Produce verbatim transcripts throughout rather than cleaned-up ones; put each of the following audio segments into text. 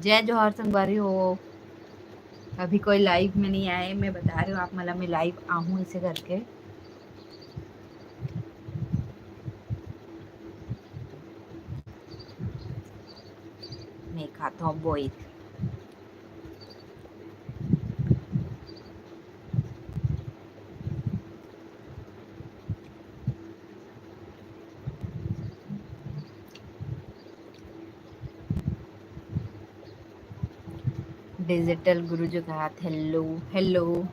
जय जोहार संगवारी हो। अभी कोई live में नहीं आए, मैं बता रही हूँ आप मन ला, मैं live आहूँ ऐसे करके। मैं खात हूँ बोई। Digital गुरुजी कहाथे hello, hello।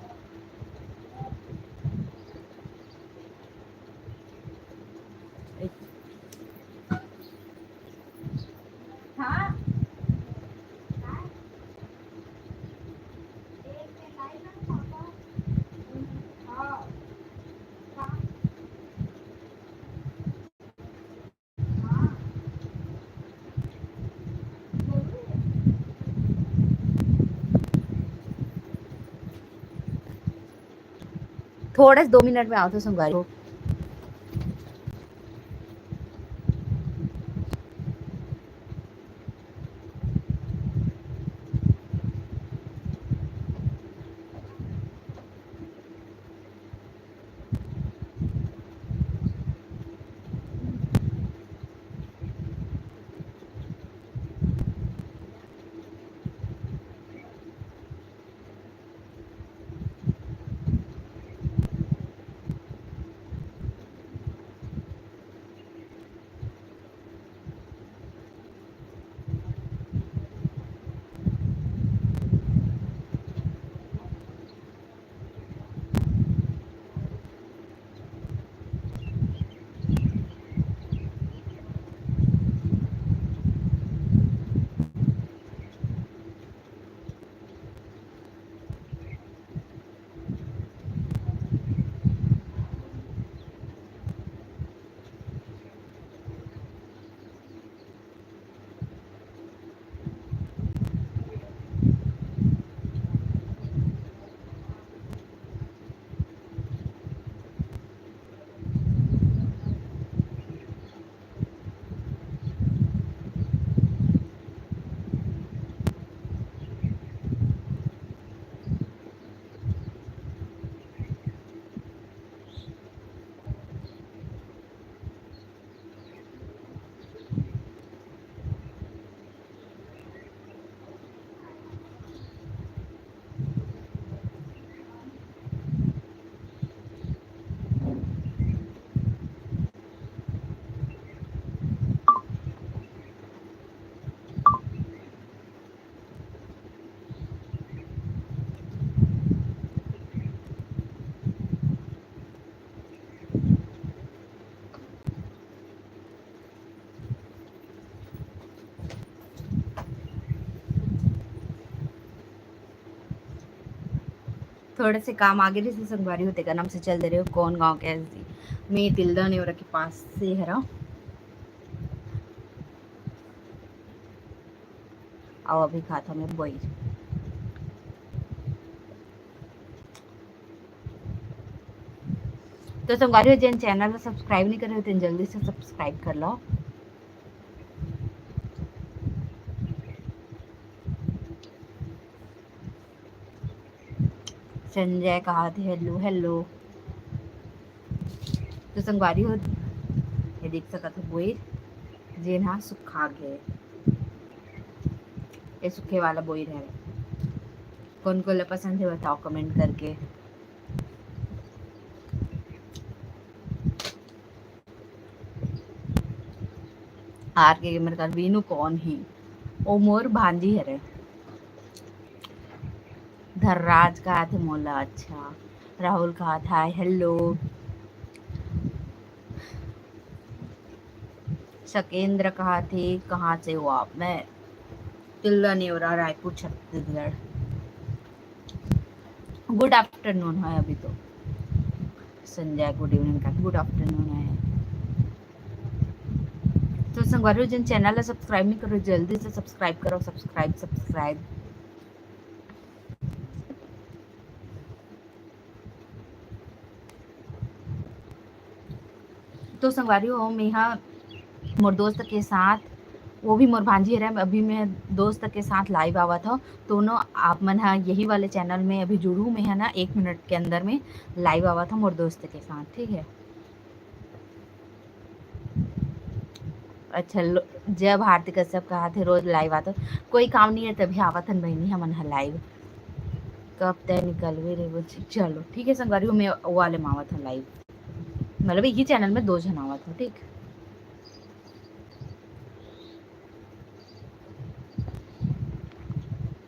थोड़ा सा दो मिनट में आवत हूँ संगवारी हो। थोड़े से काम आगे रहिसे संगवारी हो, तेकर नाम से चल दे रहे हो। कौन गांव के हस जी? मैं तिल्दा नेवरा के पास से हरा। अउ अभी खात हमें बोई। तो संगवारी हो, जेन channel ला subscribe नहीं करे हो, तेन जल्दी से subscribe कर लो। Sanjay कहाथे hello, hello। तो संगवारी हो, ये देख सकत हो बोइर, जेन हा सुखा गे। ये सूखे वाला बोइर है। कौन कौन ला पसंद है बताओ comment करके। आर के गेमर का बीनू कौन ही? ओ मोर भांजी हरे। धर्राज कहाथे मोला, अच्छा। Rahul कहाथे hi, hello। सकेंद्र कहाथे, कहाँ से हो आप? मैं तिल्दा नेवरा, रायपुर, छत्तीसगढ़। Good afternoon है अभी तो। संजय good evening का good afternoon है। तो संगवारी हो, जेन channel ला subscribe नहीं करो, जल्दी से subscribe करो, subscribe, subscribe। तो संगवारी हो, मेहा मोर दोस्त के साथ वो भी मोर भांजी हरे। अभी मैं दोस्त के साथ live आवत हव, दोनों आप मन ह यही वाले channel में अभी जुड़ू में है ना, एक मिनट के अंदर में live आवत हव मोर दोस्त के साथ, ठीक है। अच्छा, लो, जय भारती कश्यप कहा थे, रोज live आत हो, कोई काम नहीं है तभी आवत हन बहिनी हमन ह live। कब तय निकलवे रे वो चीज। चलो ठीक है संगवारी हो, मैं वो वाले में आवत हव live, मतलब यही channel में दो झन आवत हो, ठीक।